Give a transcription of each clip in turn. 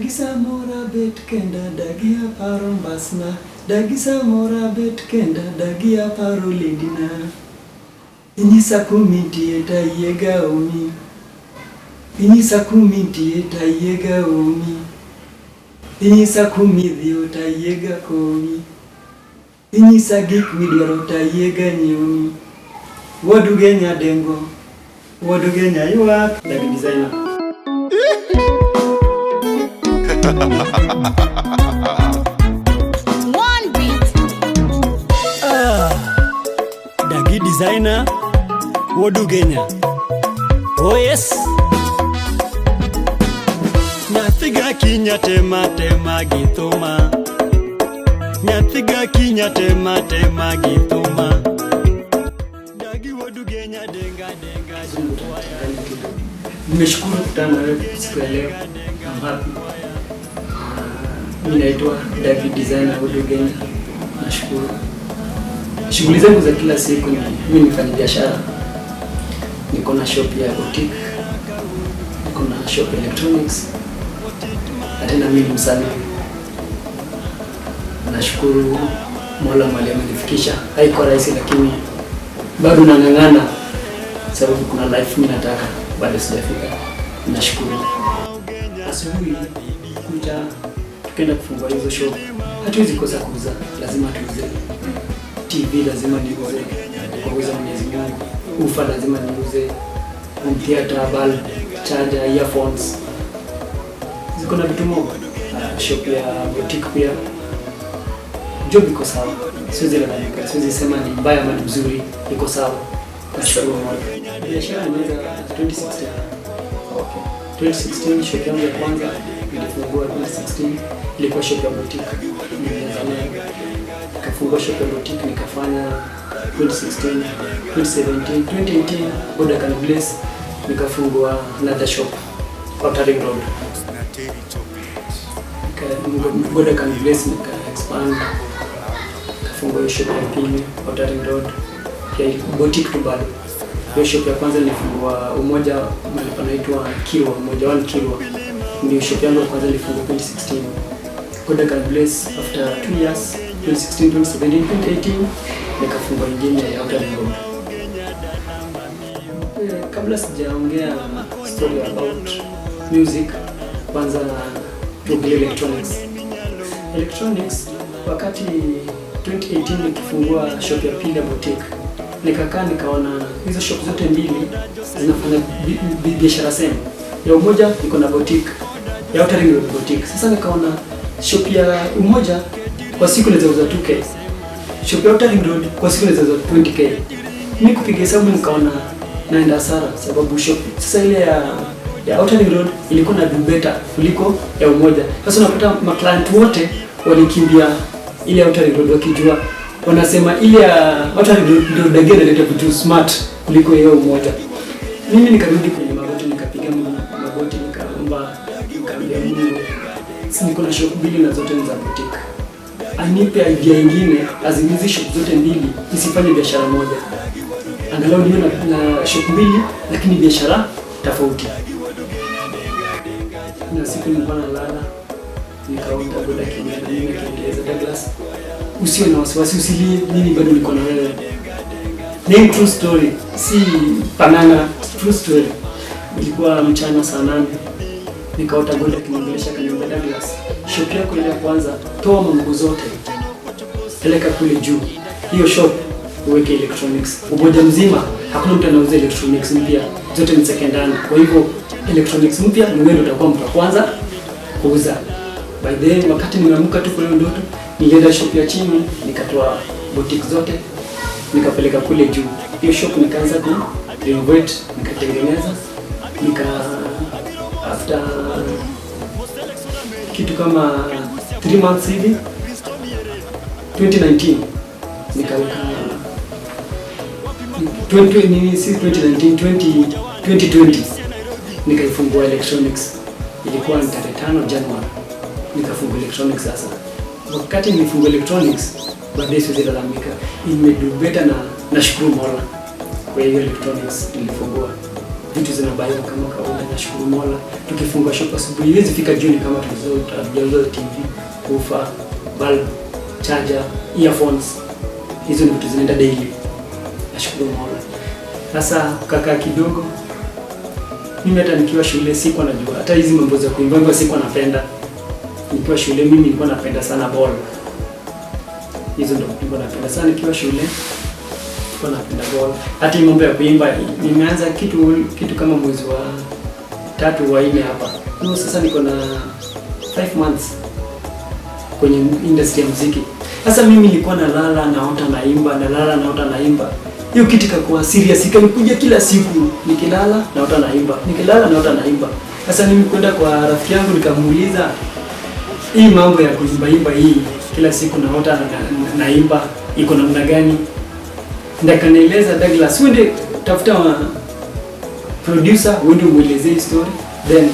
Dagi samora bet kenda, dagi aparo mbasna. Dagi samora bet kenda, dagi aparo ledina. Inyisa kumintie tayiega omi. Inyisa kumintie tayiega omi. Inyisa kumidhio tayiega kowi. Inyisa gik midwaro tayiega nyiewni. Wuod Ugenya dengo, Wuod Ugenya ywak. Dagi Designer. One beat. Ah, Dagi Designer, Wuod Ugenya. Oh yes. Nyathiga kinya tema tema gi thuma. Nyathiga kinya tema tema gi thuma. Dagi Wuod Ugenya denga denga. Nimeshukuru kukutana na wewe siku ya leo. I'm happy. Mimi naitwa David Designer Wuod Ugenya. Nashukuru. Shughuli zangu za kila siku ni mimi ni mfanya biashara. Niko na shop ya boutique. Niko na shop ya electronics. Na tena mimi ni msanii. Nashukuru Mola mahali amenifikisha. Haikuwa rahisi lakini bado nang'ang'ana sababu kuna life mimi nataka bado sijafika. Nashukuru. Asubuhi kucha tukienda kufungua hizo shop, hatuwezi kosa kuuza, lazima tuuze. TV lazima niuze kwa uwezo wa Mwenyezi Mungu. Woofer lazima niuze, home theater, bulb, charger, earphones. Ziko na vitu mob. Shop ya boutique pia job iko sawa, siwezi lalamika, siwezi sema ni mbaya ama ni mzuri, iko sawa. Nashukuru Mola. Biashara nimeanza 2016. Okay. 2016 shop yangu ya kwanza nilifungua 2016, ilikuwa shop ya boutique. Nilianza nayo. Nikafungua shop ya boutique nikafanya 2016, 2017, 2018 God akani bless nikafungua another shop Outer Ring Road. God akani bless nika expand, nikafungua hiyo shop ya pili Outer Ring Road, pia boutique tu bado. Hiyo shop ya kwanza nilifungua Umoja, mahali panaitwa Kirwa, Umoja One Kirwa. Ndio shop yangu ya kwanza nilifungua 2016. God akani bless after 2 years, 2016, 2017, 2018 nikafungua ingine ya Outer Ring Road. Kabla sijaongea story about music, kwanza tuongelee electronics. Electronics, wakati 2018 nikifungua shop ya pili ya boutique, nikakaa nikaona hizo shop zote mbili zinafanya biashara same. Ya Umoja iko na boutique, ya Outer Ring Road boutique. Sasa nikaona shop ya Umoja kwa siku naweza uza 2K, shop ya Outer Ring Road kwa siku naweza uza 20K. Mimi kupiga hesabu nikaona naenda hasara, sababu shop sasa ile ya Outer Ring Road ilikuwa na do better kuliko ya Umoja. Sasa unapata ma client wote walikimbia ile ya Outer Ring Road wakijua, wanasema ile ya Outer Ring Road ndio Dagi analeta vitu smart kuliko hiyo Umoja. Mimi nikarudi kwenye magoti, nikapiga magoti, nikaomba, nikaambia Mungu, si niko na shop mbili na zote ni za boutique, anipe idea ingine, azimizi shop zote mbili isifanye biashara moja, angalau niwe na shop mbili lakini biashara tofauti. Na siku nilikuwa nalala, nikaota God akiongea na mimi akieleza, "Douglas, usiwe na wasiwasi, usilie, mimi bado niko na wewe." Ni true story, si panana, true story. Ilikuwa mchana saa 8, nikaota God akiniongelesha, akaniambia, "Douglas, shop yako ile ya kwanza, toa manguo zote, peleka kule juu, hiyo shop uweke electronics. Umoja mzima hakuna mtu anauza electronics mpya, zote ni second hand. Kwa hivyo electronics mpya ni wewe ndio utakuwa mtu wa kwanza kuuza." By then wakati nimeamka tu kwa hiyo ndoto, nilienda shop ya chini, nikatoa boutique zote, nikapeleka kule juu. Hiyo shop nikaanza ku renovate, nikatengeneza, nika after kitu kama 3 months hivi, 2019 nikaweka 20 nini, si 2019, 20 2020 nikaifungua electronics. Ilikuwa ni tarehe 5 January nikafungua electronics. Sasa wakati nilifungua electronics, baadaye siwezi lalamika, imedo better na nashukuru Mola kwa hiyo electronics nilifungua. Vitu zinabaiwa kama kawaida, nashukuru Mola. Tukifunga shop asubuhi, iwezi fika jioni kama hatujauza TV, woofer, bulb, charger, earphones. Hizo ni vitu zinaenda daily. Nashukuru Mola. Sasa kukakaa kidogo, mimi hata nikiwa shule sikuwa najua hata hizi mambo za kuimba, sikuwa napenda. Nikiwa shule mimi nilikuwa napenda sana ball. Hizo ndio nilikuwa napenda sana nikiwa shule. Nilikuwa napenda ball. Hata hii mambo ya kuimba nimeanza kitu kama mwezi wa 3 wa 4 hapa. No, sasa niko na 5 months kwenye industry ya muziki. Sasa mimi nilikuwa nalala naota naimba, nalala naota naimba. Hiyo kitu ikakuwa serious, ikanikuja kila siku, nikilala naota naimba, nikilala naota naimba. Sasa mimi kwenda kwa rafiki yangu nikamuuliza, hii mambo ya kuimba imba hii kila siku naota naimba iko namna gani? Ndakanieleza, Douglas, uende tafuta producer, uende umuelezee story, then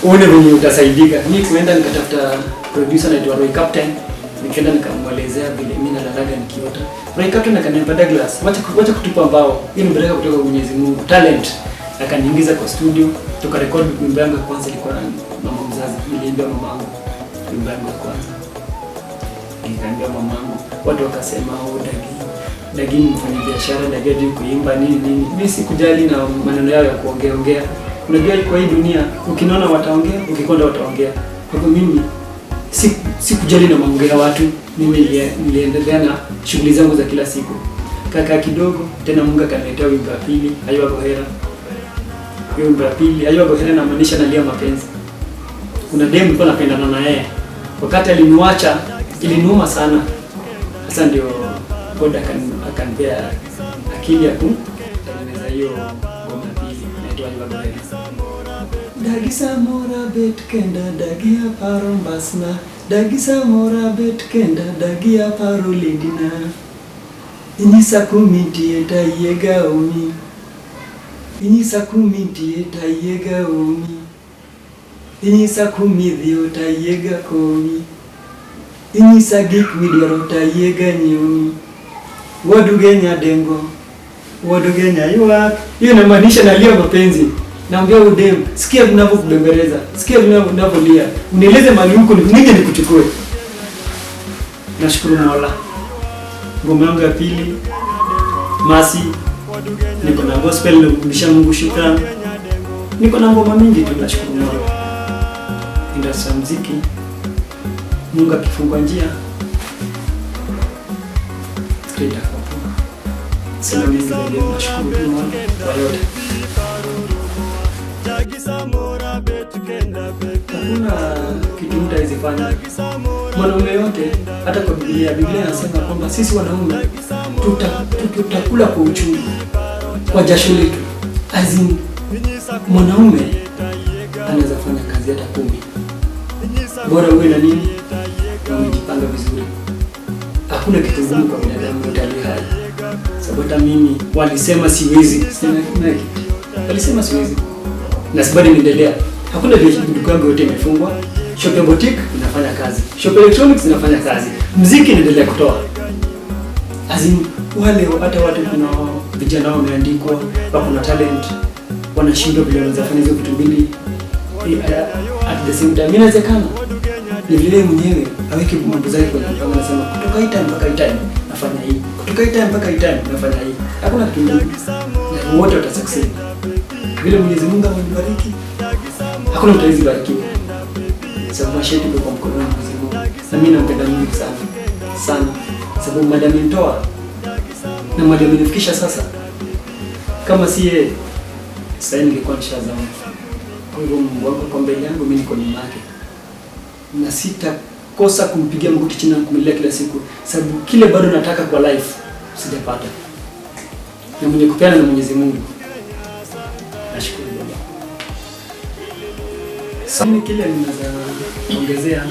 uone venye utasaidika. Mimi kuenda nikatafuta producer anaitwa Roy Captain, nikaenda nikamuelezea vile mimi nalalaga nikiota. Roy Captain akaniambia, Douglas, wacha kutupa mbao. Hii ni baraka kutoka kwa Mwenyezi Mungu, talent. Akaniingiza kwa studio, tukarekodi wimbo yangu ya kwanza, ilikuwa na mama mzazi, niliimbia mamangu wimbo yangu ya kwanza. Nikaambia mamangu, watu wakasema, oh, Dagi ni mfanya biashara, Dagi hajui kuimba nini nini. Mimi sikujali na maneno yao ya kuongea ongea. Unajua kwa hii dunia ukinona wataongea, ukikonda wataongea. Kwa hivyo mimi sikujali na maongeo ya watu. Mimi niliendelea na shughuli zangu za kila siku. Kaka kidogo tena Mungu akaniletea wimbo wa pili, Aywa Gohera. Hiyo wimbo wa pili, Aywa Gohera, inamaanisha nalia mapenzi. Kuna demu nilikuwa napendana na yeye. Wakati aliniacha iliniuma sana. Sasa ndio God akanipea akili ya kutengeneza hiyo ngoma ya pili inaitwa Aywa Gohera. Dagi samora bet kenda, dagi aparo mbasna, dagi samora bet kenda, dagi aparo lindina. Inyisa kumintie tayiega omi, inyisa kumintie tayiega omi, inyisa kumidhio tayiega komi, inyisa gik midwaro tayiega nyieoni. Waduge nyadengo, waduge nyaywak. Hiyo inamaanisha nalia mapenzi. Naambia udem, sikia vinavyokubembeleza, sikia vinavyolia, unieleze mahali huko nije nikuchukue. Nashukuru Mola. Ngoma yangu ya pili Masi, niko na gospel narudisha Mungu shukrani. Niko na ngoma mingi tu, nashukuru Mola. Industry ya muziki, Mungu akifungua njia itakuwa poa. Sina mengi zaidi, nashukuru tu Mola kwa yote. Hakuna kitu mtu hawezi fanya. Mwanaume yote, hata kwa Biblia, Biblia inasema kwamba sisi wanaume tutakula kwa uchungu, kwa jasho letu. As in, mwanaume anaweza fanya kazi hata 10. Bora uwe na nini? Na umejipanga vizuri. Hakuna kitu ngumu kwa binadamu yote aliye hai. Sababu hata mimi walisema siwezi. Walisema siwezi. Na bado inaendelea. Hakuna biashara duka yangu yote imefungwa. Shop ya boutique inafanya kazi. Shop electronics inafanya kazi. Muziki inaendelea kutoa. As in, wale hata watu kuna vijana wameandikwa, wako na talent, wanashindwa vile wanaweza fanya hizo vitu mbili at the same time. Inawezekana. Ni vile mwenyewe aweke mambo zake kwenye mpango, anasema kutoka hii time mpaka hii time nafanya hii, kutoka hii time mpaka hii time nafanya hii. Hakuna kitu kingine. Na wote wata succeed. Vile Mwenyezi Mungu amenibariki, hakuna mtu hawezi barikiwa. Sababu maisha yetu iko kwa mkono wa Mwenyezi Mungu. Na mimi nampenda Mungu sana sana, sababu mali amenitoa na mali amenifikisha sasa. Kama si yeye, sasa ningekuwa nishazama. Kwa hivyo Mungu wangu kwa mbele yangu, mimi niko nyuma yake. Na sitakosa kumpigia magoti chini na kumlilia kila siku, sababu kile bado nataka kwa life sijapata. Na mwenye kupeana na Mwenyezi Mungu. Nashukuru Baba. Mimi kile ninaweza ongezea,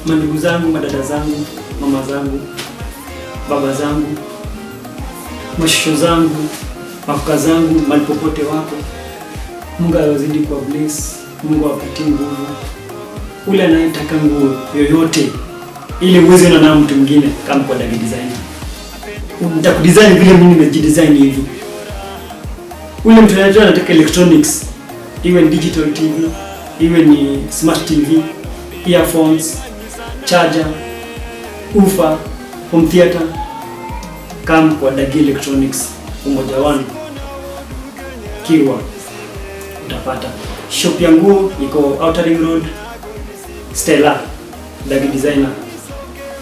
mandugu zangu, madada zangu, mama zangu, baba zangu, mashosho zangu, mafuka zangu, mahali popote wako, Mungu awazidi kuwa bless, Mungu awapatie nguvu. Ule anayetaka nguo yoyote ili uweze na mtu mwingine kama kwa Dagi Designer. Nitakudesign vile mimi nimejidesign hivi. Ule mtu anajua anataka electronics, iwe ni digital TV, iwe ni smart TV, earphones, charger, woofer, home theater, come kwa Dagi Electronics, Umoja One, Kirwa, utapata. Shop ya nguo iko Outer Ring Road, Stella, Dagi Designer.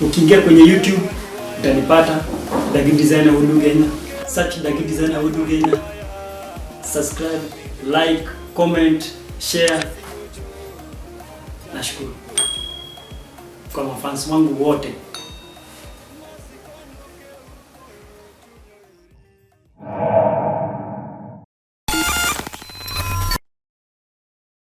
Ukiingia kwenye YouTube utanipata Dagi Designer Wuod Ugenya. Search Dagi Designer Wuod Ugenya. Subscribe, like, comment, share. Nashukuru kwa mafans wangu wote.